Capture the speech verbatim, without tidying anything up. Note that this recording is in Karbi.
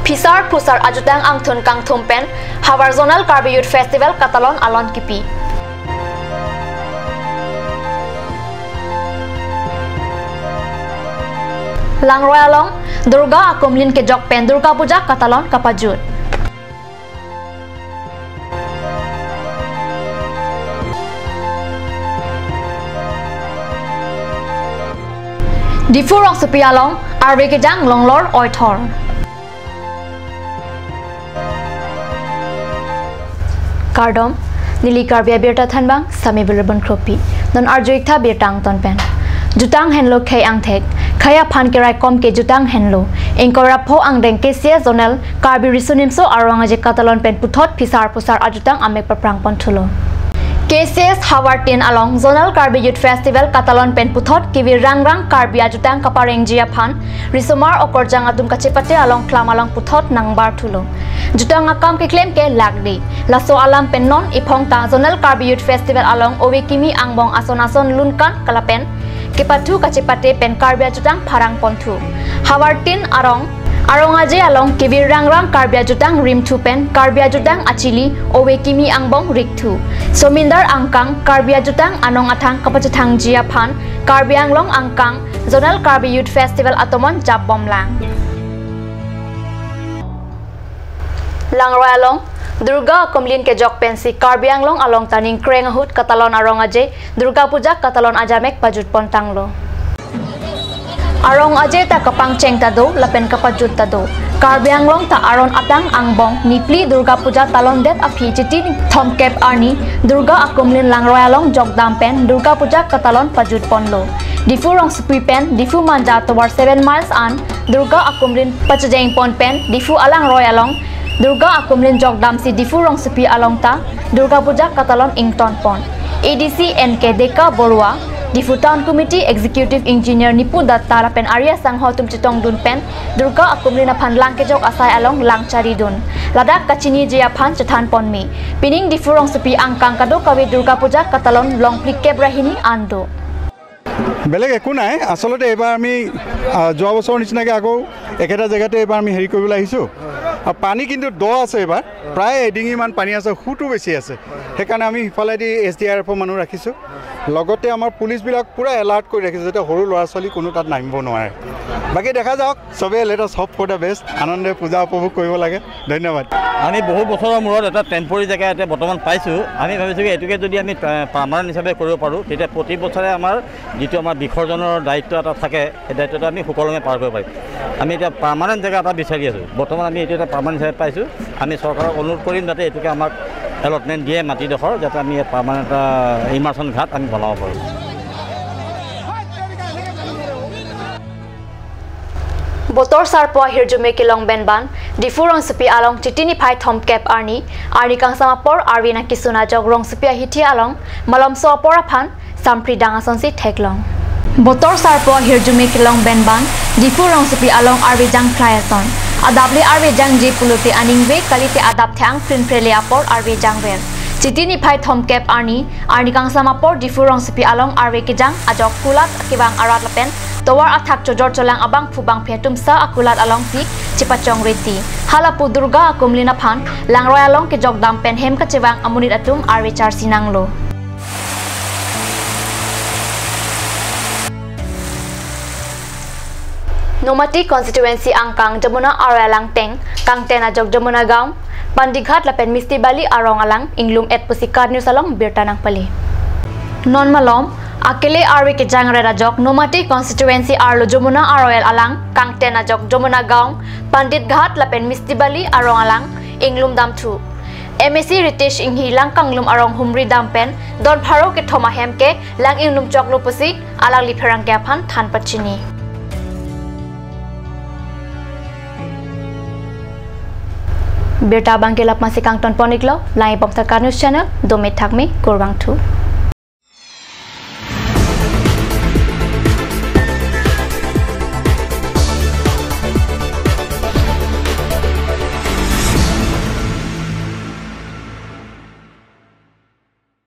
phisar phusar ajutang angthun kangthum pen havar Zonal Karbi Youth Festival katalon alon kipi. Langroi along Durga akumlin kejok pen Durga Puja katalon kapajut. Diphu rongsopi along arve kejang longlor oithor. Kardom, neli Karbi Abirta thanbang, Sami Bularbon Kropi. Non arju-ik tha birta angton pen. Jutang henlo khei angthek, khei aphan keraikom ke jutang henlo. Ingkoi ra pho angdeng K C S Zonal Karbi Riso Nimso Arong Aje katalon pen puthot phisar phusar ajutang amek paprang pon thulo. K C S havar tin along Zonal Karbi Youth Festival katalon pen puthot kevir rangrang Karbi ajutang kaparengji aphan risomar okorjang atum kachepate along klam along puthot nangbar thulo. Jutang akam keklem ke lakdi. Laso alam pen non iphong ta Zonal Karbi Youth Festival along ove kimi angbong ason ason lunkan kalapen kepathu kachepate pen Karbi ajutang pharang ponthu. Havar tin arong Arong Aje along kevir rangrang Karbi ajutang rimthu pen Karbi ajutang achili ove kimi angbong rikthu. Somindar angkang Karbi ajutang anong athang kapachethangji aphan Karbi Anglong angkang Zonal Karbi Youth Festival atomon japbomlang. Langroi along Durga akumlin kejok pensi Karbi Anglong along ta ningkreng ahut katalon Arong Aje Durga Puja katalon ajamek pajut pontanglo. Arong Aje ta kapangcheng ta do lapen kapajut ta do. Karbi Anglong ta aron atang angbong niphli Durga Puja talondet aphi Chiti thomkep arni Durga akumlin Langroi along jokdam pen Durga Puja katalon pajut ponlo. Diphu rongsopi pen Diphu Manja tovar seven miles an Durga akumlin pachejeng pon pen Diphu alangroi along Durga akumlin jokdamsi Diphu rongsopi along ta Durga Puja katalon ington pon. A D C N K Deka Borua, Diphu Town Committee Executive Engineer Nipu Datta lapen ari asangho atum chetongdun pen Durga akumlin aphan lang kejok asai along lang charidun. Ladak kachiniji aphan chethan ponme. Pining Diphu rongsopi angkang kadokave Durga Puja katalon long phlikep ra hini an do. বেলেগ একো নাই। আচলতে এইবাৰ আমি, আহ, যোৱা বছৰৰ নিচিনাকৈ আকৌ একেটা জেগাতে এইবাৰ আমি হেৰি কৰিবলৈ আহিছোঁ। আৰু পানী কিন্তু দ আছে এইবাৰ, প্ৰায় এডিঙিমান পানী আছে, সোঁতো বেছি আছে। সেইকাৰণে আমি সিফালেদি এছ ডি আৰ এফৰ মানুহ ৰাখিছোঁ। লগতে আমাৰ পুলিচবিলাক পূৰা এলাৰ্ট কৰি ৰাখিছোঁ, যাতে সৰু ল'ৰা ছোৱালী কোনো তাত নামিব নোৱাৰে। বাকী দেখা যাওক, চবেই let us hope for the best, আনন্দে পূজা উপভোগ কৰিব লাগে। ধন্যবাদ। আমি বহু বছৰৰ মূৰত এটা টেম্পৰেৰী জেগা ইয়াতে বৰ্তমান পাইছোঁ। আমি ভাবিছোঁ কি এইটোকে যদি আমি, আহ, পাৰ্মানেণ্ট হিচাপে কৰিব পাৰোঁ, তেতিয়া প্ৰতি বছৰে আমাৰ যিটো আমাৰ বিসৰ্জনৰ দায়িত্ব এটা থাকে, সেই দায়িত্বটো আমি সুকলমে পাৰ কৰিব পাৰিম। আমি এতিয়া পাৰ্মানেণ্ট জেগা এটা বিচাৰি আছোঁ। বৰ্তমান আমি এইটো এটা পাৰ্মানেণ্ট হিচাপে পাইছোঁ। আমি চৰকাৰক অনুৰোধ কৰিম যাতে এইটোকে আমাক এলটমেণ্ট দিয়ে মাটিডোখৰ, যাতে আমি ইয়াত পাৰ্মানেণ্ট এটা ইমাৰ্চন ঘাট আমি বনাব পাৰোঁ। Botor sarpo ahirjume kelong pen ban, Diphu rongsopi along Chiti niphai thomkep arni, arni kangsam apor arve nangkesun ajok rongsopi ahithi along, malomso apor aphan, sampri dang asonsi theklong. Botor sarpo ahirjume kelong pen ban, Diphu rongsopi along arve jangthlai ason. Adapli arve jangje pulote aningve kalite adap thang prinprele apor arve jangver. Chiti niphai thomkep arni, arni kangsam apor Diphu rongsopi along arve kejang ajok kulat kevang arat lapen tovar athak chojor cholang abangphu bangphi atum sa akulat alongsi chepachong reti. Halapu Durga akumlin aphan, langroi along kejok dam pen hem kachevang amonit atum arve charsi nanglo. Nomati constituency angkang Jamuna aroi alangteng, kangten ajok Jamuna Gaon, Pandighat lapen Misti Bali arong alang inglum et pusi KAT News along birta nangpale. Non malom, akele arve kejang ret ajok Nomati constituency arlo Jamuna aroi alang, kangten ajok Jamuna Gaon, Pandit Ghat lapen Misti Bali arong alang inglum damthu. M A C Ritesh Enghi lang kanglum arong humri dam pen, don pharo kethom ahem ke lang inglum choklo pusi, alangli pherangke aphan than pachini. Birta abangke lapu-ansi kangton pon-iklo, lang-ibom ta KAT News channel, dome thakme, kurvangthu.